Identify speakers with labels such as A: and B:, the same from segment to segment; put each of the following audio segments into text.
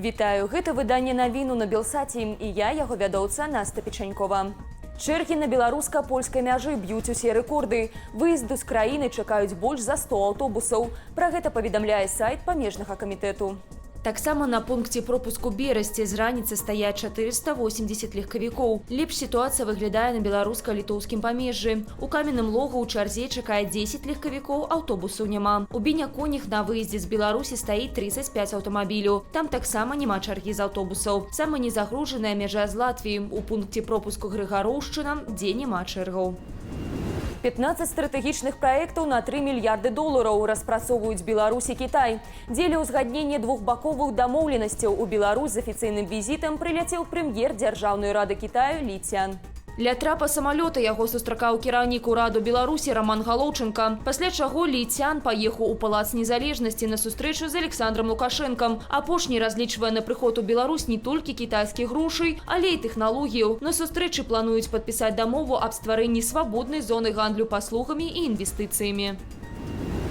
A: Вітаю, гэта выданне навіну на Белсаце, і я, яго вядоўца Наста Печанькова. Чэргі на беларуска-польскай мяжы б'юць усе рэкорды. Выезду з краіны чакаюць больш за 100 аўтобусаў. Пра гэта паведамляе сайт памежнага камітэту.
B: Таксама на пункце пропуску Берасці з раніцы стаяць 480 легкавікоў. Лепш сітуацыя выглядае на беларуска-літоўскім памежжы. У Каменным Логу ў чарзе чакае 10 легкавікоў, аўтобусаў няма. У Беняконях на выездзе з Беларусі стаіць 35 аўтамабіляў. Там таксама няма чаргі з аўтобусаў. Самая незагружаная мяжа з Латвіяй, у пункце пропуску Грыгароўшчына, дзе няма чэргаў.
A: 15 стратэгічных праектаў на 3 мільярды долараў распрацоўваюць Беларусь і Кітай. Дзеля ўзгаднення двухбаковых дамоўленасцяў у Беларусь з афіцыйным візітам прыляцеў прэм'ер Дзяржаўнай рады Кітаю Лі Цян.
B: Ля трапа самалёта яго сустракаў кіраўнік ураду Беларусі Раман Галоўчанка. Пасля чаго Лі Цян паехаў у Палац незалежнасці на сустрэчу з Александром Лукашэнкам. Апошні разлічвае на прыход у Беларусь не толькі кітайскіх грошай, але і тэхналогіяў. На сустрэчы плануюць падпісаць дамову аб стварэнні свабоднай зоны гандлю паслугамі і інвестыцыямі.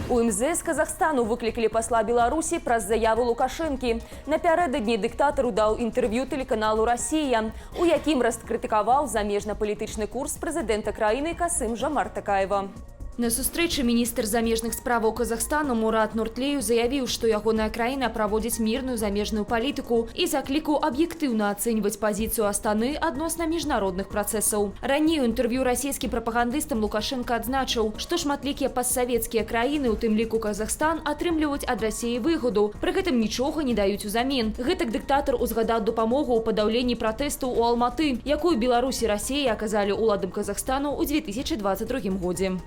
A: У МЗС Казахстану выклікалі пасла Беларусі праз заяву Лукашэнкі. Напярэдадні дыктатар даў інтэрв'ю тэлеканалу «Расія», у якім раскрытыкаваў замежна-палітычны курс прэзідэнта краіны Касым Жамарта Такаева.
B: На сустрэчы міністр замежных справаў Казахстану Мурат Нуртлею заявіў, што ягоная краіна праводзіць мірную замежную палітыку, і заклікаў аб'ектыўна ацэньваць пазіцыю Астаны адносна міжнародных працэсаў. Раней у інтэрв'ю расійскім прапагандыстам Лукашэнка адзначыў, што шматлікія пастсавецкія краіны, у тым ліку Казахстан, атрымліваюць ад Расіі выгаду, пры гэтым нічога не даюць узамен. Гэтак дыктатар узгадаў дапамогу ў падаўленні пратэстаў у Алматы, якую Беларусь і Расія аказалі ўладам Казахстану ў 2022 годзе.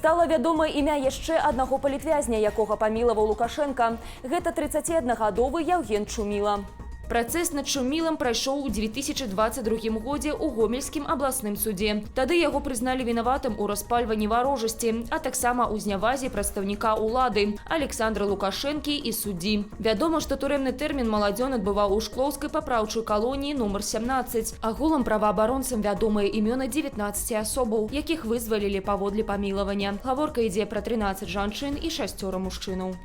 A: Стала вядома імя яшчэ аднаго палітвязня, якога памілаваў Лукашэнка. Гэта 31-гадовы Яўген Чуміла.
B: Працэс над Чумілам прайшоў у 2022 годзе ў Гомельскім абласным судзе. Тады яго прызналі вінаватым у распальванні варожасці, а таксама ў знявазе прадстаўніка ўлады Александра Лукашэнкі і суддзі. Вядома, што турэмны тэрмін маладзён адбываў у Шклоўскай папраўчай калоніі нумар 17. Агулам праваабаронцам вядомыя імёны 19 асобаў, якіх вызвалілі паводле памілавання. Гаворка ідзе пра 13 жанчын і шасцёра мужчынаў.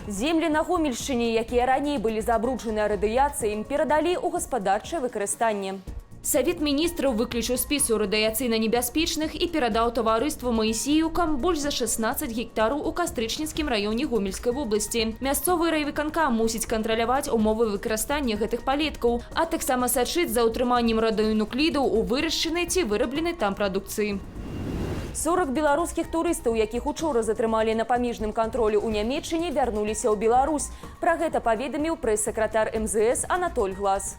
A: Землі на Гомельшчыне, якія раней былі забруджаны радыяцыяй, перадалі ў гаспадарчае выкарыстанне.
B: Савет міністраў выключыў спісу радыяцыйна небяспечных і перадаў таварыству «Маісеўка» больш за 16 гектараў у Кастрычніцкім раёне Гомельскай вобласці. Мясцовы райвыканкам мусіць кантраляваць умовы выкарыстання гэтых палеткаў, а таксама сачыць за ўтрыманнем радыенуклідаў у вырашчанай ці вырабленай там прадукцыі.
A: 40 беларускіх турыстаў, якіх учора затрымалі на памежным кантролі ў Нямеччыне, вярнуліся ў Беларусь. Пра гэта паведаміў прэс-сакратар МЗС Анатоль Глаз.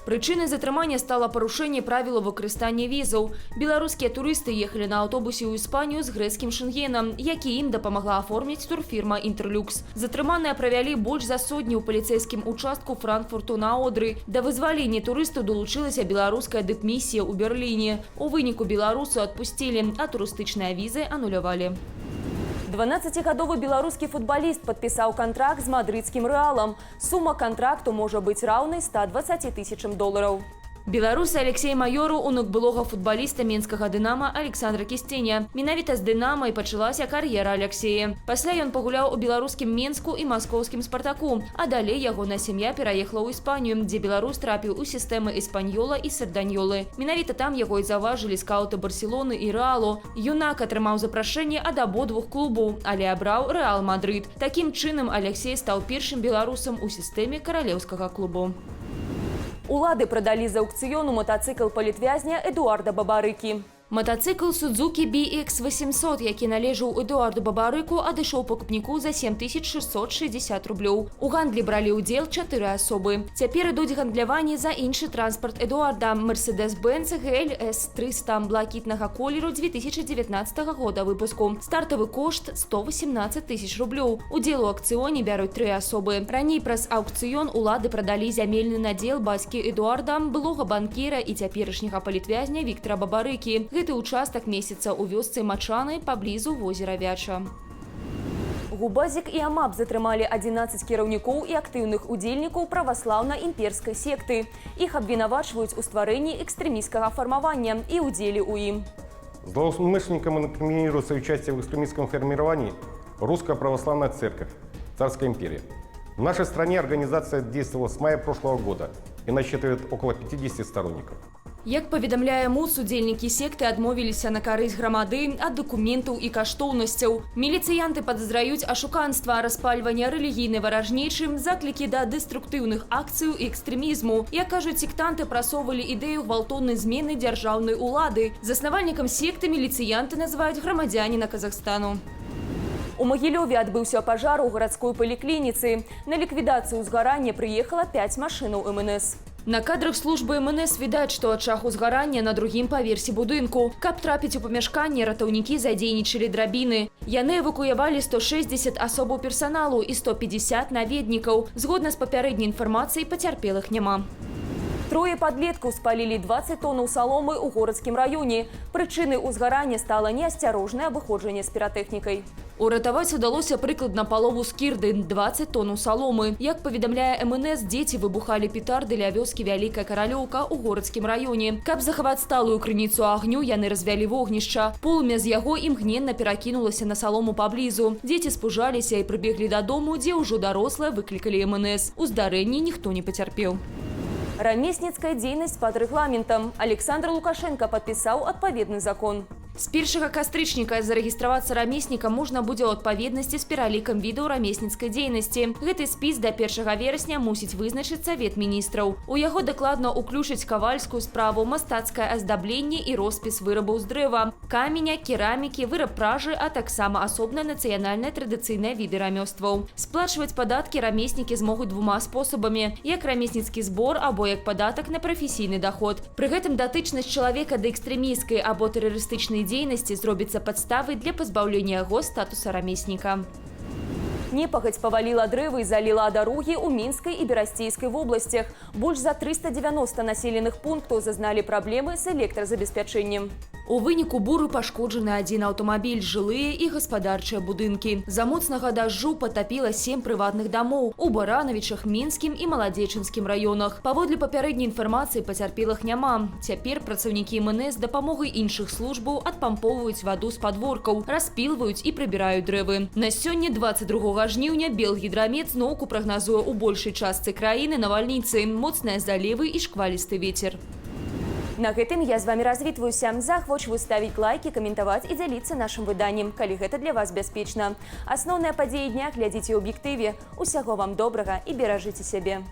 B: Прычынай затрымання стала парушэнне правілаў выкарыстання візаў. Беларускія турысты ехалі на аўтобусе ў Іспанію з грэцкім шэнгенам, які ім дапамагла аформіць турфірма «Інтерлюкс». Затрыманыя правялі больш за сотні ў паліцэйскім участку Франкфурту на Одры. Да вызвалення турыстаў далучылася беларуская дыпмісія ў Берліне. У выніку беларусаў адпусцілі, а турыстычныя візы анулявалі.
A: 12-гадовы беларускі футбаліст падпісаў кантракт з мадрыдскім «Рэалам». Сума кантракту можа быць раўнай 120 тысячам долараў.
B: Беларус Алексей Маёраў — унук былога футбаліста менскага «Дынама» Александра Кісценя. Менавіта з «Дынама» і пачалася кар'ера Алексея. Пасля ён пагуляў у беларускім «Менску» і маскоўскім «Спартаку», а далей ягоная сям'я пераехала ў Іспанію, дзе беларус трапіў у сістэмы «Эспаньёла» і «Сарданьёлы». Менавіта там яго і заўважылі скауты «Барселоны» і «Рэалу». Юнак атрымаў запрашэнне ад абодвух клубаў, але абраў «Рэал Мадрыд». Такім чынам Алексей стаў першым беларусам у сістэме каралеўскага клубу.
A: Улады прадалі з аўкцыёну матацыкл палітвязня Эдуарда Бабарыкі.
B: Матацыкл Suzuki BX800, які належаў Эдуарду Бабарыку, адышоў пакупніку за 7660 рублёў. У гандлі бралі ўдзел чатыры асобы. Цяпер ідуць гандляванні за іншы транспарт Эдуарда — Mercedes-Benz GLS 300 блакітнага колеру 2019 года выпуску. Стартавы кошт 118 тысяч рублёў. Удзел у аўкцыёне бяруць тры асобы. Раней праз аўкцыён улады прадалі зямельны надзел бацькі Эдуарда, былога банкіра і цяперашняга палітвязня Віктора Бабарыкі. Гэты ўчастак месціцца ў вёсцы Мачаны паблізу возера Вяча.
A: ГУБАЗіК і АМАП затрымалі 11 кіраўнікоў і актыўных удзельнікаў праваслаўна-імперскай секты. Іх абвінавачваюць у стварэнні экстрэмісцкага фармавання і ўдзеле ў ім.
C: Злоумышленникам инкриминируется участие в экстремистском формировании Русская Православная Церковь, Царская империя. В нашей стране организация действовала с мая прошлого года и насчитывает около 50 сторонников.
B: Як паведамляе МУС, удзельнікі секты адмовіліся на карысць грамады ад дакументаў і каштоўнасцяў. Міліцыянты падазраюць ашуканства, распальванне рэлігійнай варажнечы, заклікі да дэструктыўных акцыяў і экстрэмізму. Як кажуць, сектанты прасоўвалі ідэю гвалтоўнай змены дзяржаўнай улады. Заснавальнікам секты міліцыянты называюць грамадзяніна Казахстану.
A: У Магілёве адбыўся пажар у гарадской паліклініцы. На ліквідацыю ўзгарання прыехала 5 машынаў МНС.
B: На кадрах службы МНС відаць, што ачаг узгарання на другім паверсе будынку. Каб трапіць у памяшканне, ратаўнікі задзейнічалі драбіны. Яны эвакуявалі 160 асобаў персаналу і 150 наведнікаў. Згодна з папярэдняй інфармацыяй, пацярпелых няма.
A: Трое падлеткаў спалілі 20 тонаў саломы ў Горацкім раёне. Прычынай узгарання стала неасцярожнае абыходжанне з піратэхнікай.
B: Уратаваць удалося прыкладна палову скірды – 20 тонаў саломы. Як паведамляе МНС, дзеці выбухалі петарды ля вёскі Вялікая Каралёўка ў Горацкім раёне. Каб захаваць сталую крыніцу агню, яны развялі вогнішча. Полымя з яго імгненна перакінулася на салому паблізу. Дзеці спужаліся і прыбеглі дадому, дзе ўжо дарослыя выклікалі МНС. У здарэнні ніхто не пацярпеў.
A: Рамесніцкая дзейнасць пад рэгламентам. Аляксандр Лукашэнка падпісаў адпаведны закон.
B: З 1 кастрычніка зарэгістравацца рамеснікам можна будзе ў адпаведнасці з пералікам відаў рамесніцкай дзейнасці. Гэты спіс да 1 верасня мусіць вызначыць Савет міністраў. У яго дакладна ўключаць кавальскую справу, мастацкае аздабленне і роспіс вырабаў з дрэва, каменя, керамікі, выраб пражы, а таксама асобныя нацыянальныя традыцыйныя віды рамёстваў. Сплачваць падаткі рамеснікі змогуць двума спосабамі: як рамесніцкі збор або як падатак на прафесійны даход. Пры гэтым датычнасць чалавека да экстрэмісцкай або тэрарыстычнай дзейнасці зробіцца падставай для пазбаўлення яго статуса рамесніка.
A: Непагадзь паваліла дрэвы і заліла дарогі ў Мінскай і Берасцейскай вобласцях. Больш за 390 населеных пунктаў зазналі праблемы з электразабеспячэннем.
B: У выніку буры пашкоджаны адзін аўтамабіль, жылыя і гаспадарчыя будынкі. З-за моцнага дажджу патапіла сем прыватных дамоў у Баранавічах, Мінскім і Маладзечанскім раёнах. Паводле папярэдняй інфармацыі, пацярпелых няма. Цяпер працаўнікі МНС з дапамогай іншых службаў адпампоўваюць ваду з падворкаў, распілваюць і прыбіраюць дрэвы. На сёння, 22 жніўня, Белгідрамет зноўку прагназуе ў большай частцы краіны навальніцы, моцныя залевы і шквалісты вецер.
A: На гэтым я з вамі развітваюся. Заахвочваю ставіць лайкі, каментаваць і дзяліцца нашым выданнем, калі гэта для вас бяспечна. Асноўныя падзеі дня глядзіце ў аб'ектыве. Усяго вам добрага і беражыце сябе.